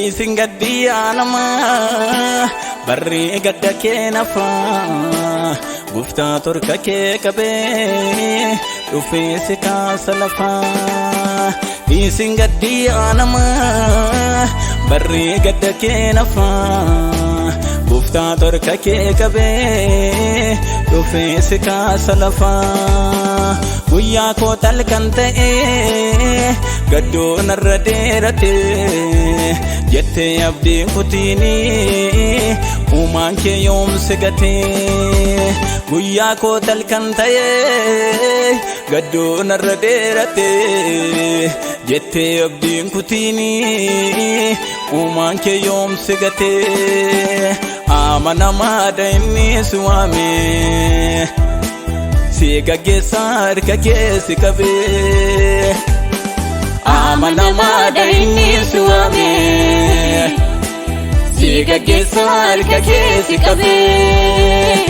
Dhiisin gaddii yaa namaa barri gadda kee nafaa guftaa torka kee qabee dhufee si kaasa lafaa. Dhiisin gaddii yaa namaa barri gadda kee nafaa guftaa torka kee qabee dhufee si kaasa lafaa. Guyyaa koo talkan ta'ee gaddoo narra dheerate jettee abdii kutiinii uumaan kee yoomsi gatee. Guyyaa koo talkan ta'ee gaddoo narra dheerate jettee abdiin kutiinii uumaan kee yoomsi gatee. Amanamaadha inni si waame si gaggeessa harka kee si qabee. Amanamaadha inni si waame si gaggeessa harka kee si qabee.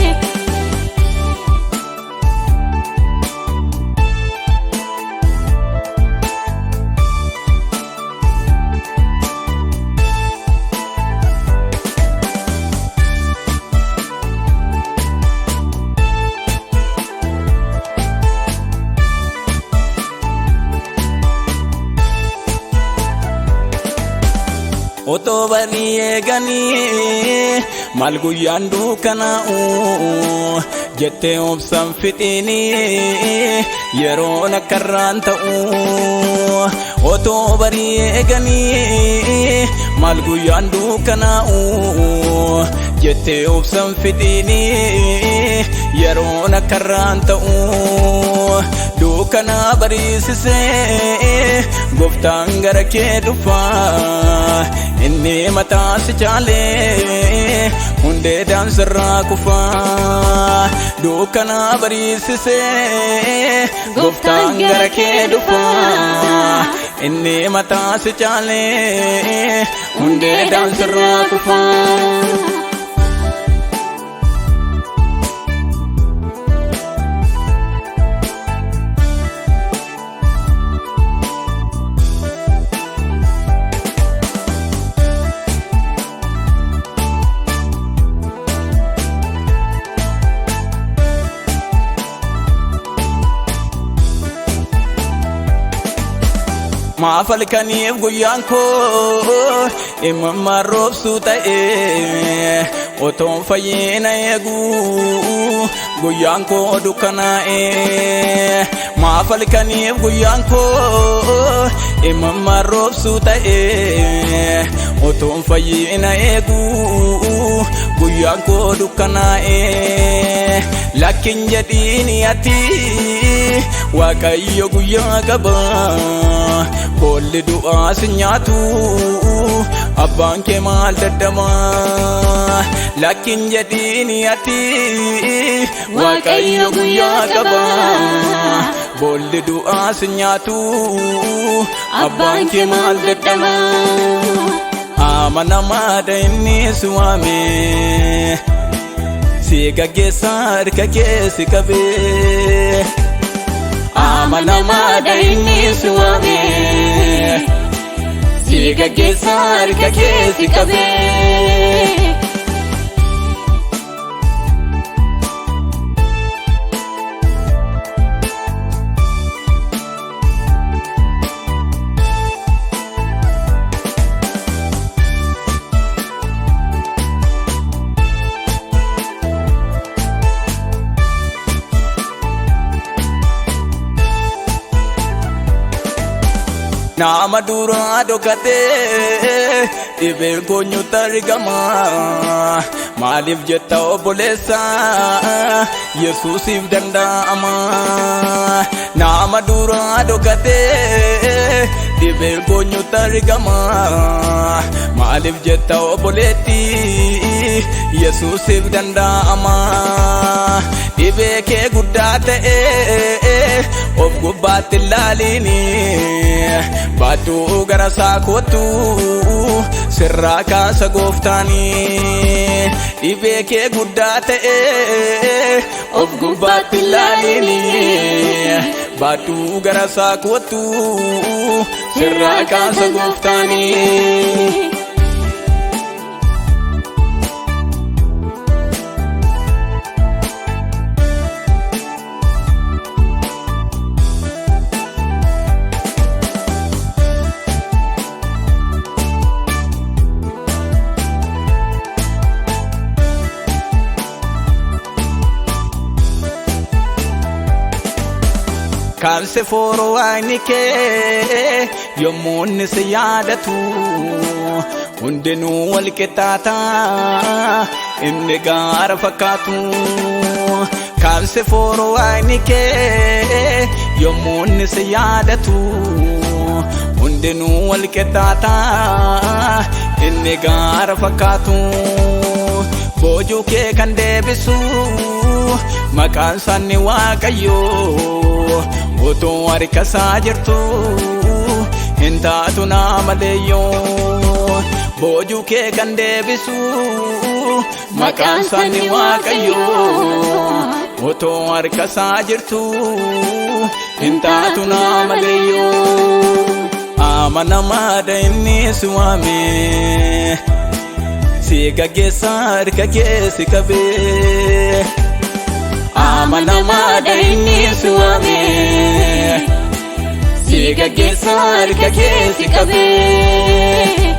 Otoo barii eeganii maal guyyaan dukkanaa'u jettee obsaan fixiinii yeroon akka irraan ta'u. Otoo barii eeganii maal guyyaan dukkanaa'u jettee obsaan fixiinii yeroon akka irraan ta'u. Dukkana bariisisee gooftaan gara kee dhufaa inni mataa si caalee hundeedhaan sirraa kufaa. Dukkana bariisisee gooftaan gara kee dhufaa inni mataa si caalee hundeedhaan sirraa kufaa. Maaf halkaniif guyyaan koo imimmaan roobsuu ta'ee otoon fayyina eeguu guyyaan koo dukkanaa'ee. Maaf halkaniif guyyaan koo imimmaan roobsuu ta'ee otoon fayyina eeguu guyyaan koo dukkanaa'ee. Lakkin jedhiini ati Waaqayyo guyyaa qaba boolli du'aa si nyaatu abbaan kee maal daddama. Lakkin jedhiini ati Waaqayyo guyyaa qaba boolli du'aa si nyaatu abbaan kee maal daddama. Amanamaadha inni si waame si gaggeessa harka kee si qabee. Amanamaadha inni si waame si gaggeessa harka kee si qabee. Nama duraa dhokatee dhibeen koonyutti argama. Maaliif jetta obboleessa Yesuusiif danda'ama. Nama duraa dhokatee dhibeen koonyutti argama. Maaliif jetta obboleetti Yesuusiif danda'ama. Dhibee kee guddaa ta'ee of gubbaatti ilaalini baaduu gara isaa kottu sirraa kaasa gooftaanii. Dhibee kee guddaa ta'ee of gubbaatti ilaalini baaduu gara isaa kottu sirraa kaasa gooftaanii. Kan si furu waaqni kee yommuu inni si yaadatu hundinuu wal qixxaata inni gaara fakkaatu. Kan si furu waaqni kee yommuu inni si yaadatu hundinuu wal qixxaata inni gaara fakkaatu. Boojuu kee kan deebisu maqaan isaanii Waaqayyoo utuu harka isaa jirtu hin taatu naa maleeyyoo. Boojuu kee kan deebisu maqaan isaanii Waaqayyoo utuu harka isaa jirtu hin taatu naa maleeyyoo. Amanamaadha inni si waame. Si gaggeessa harka kee si qabee. Amanamaadha inni si waame. Si gaggeessa harka kee si qabee.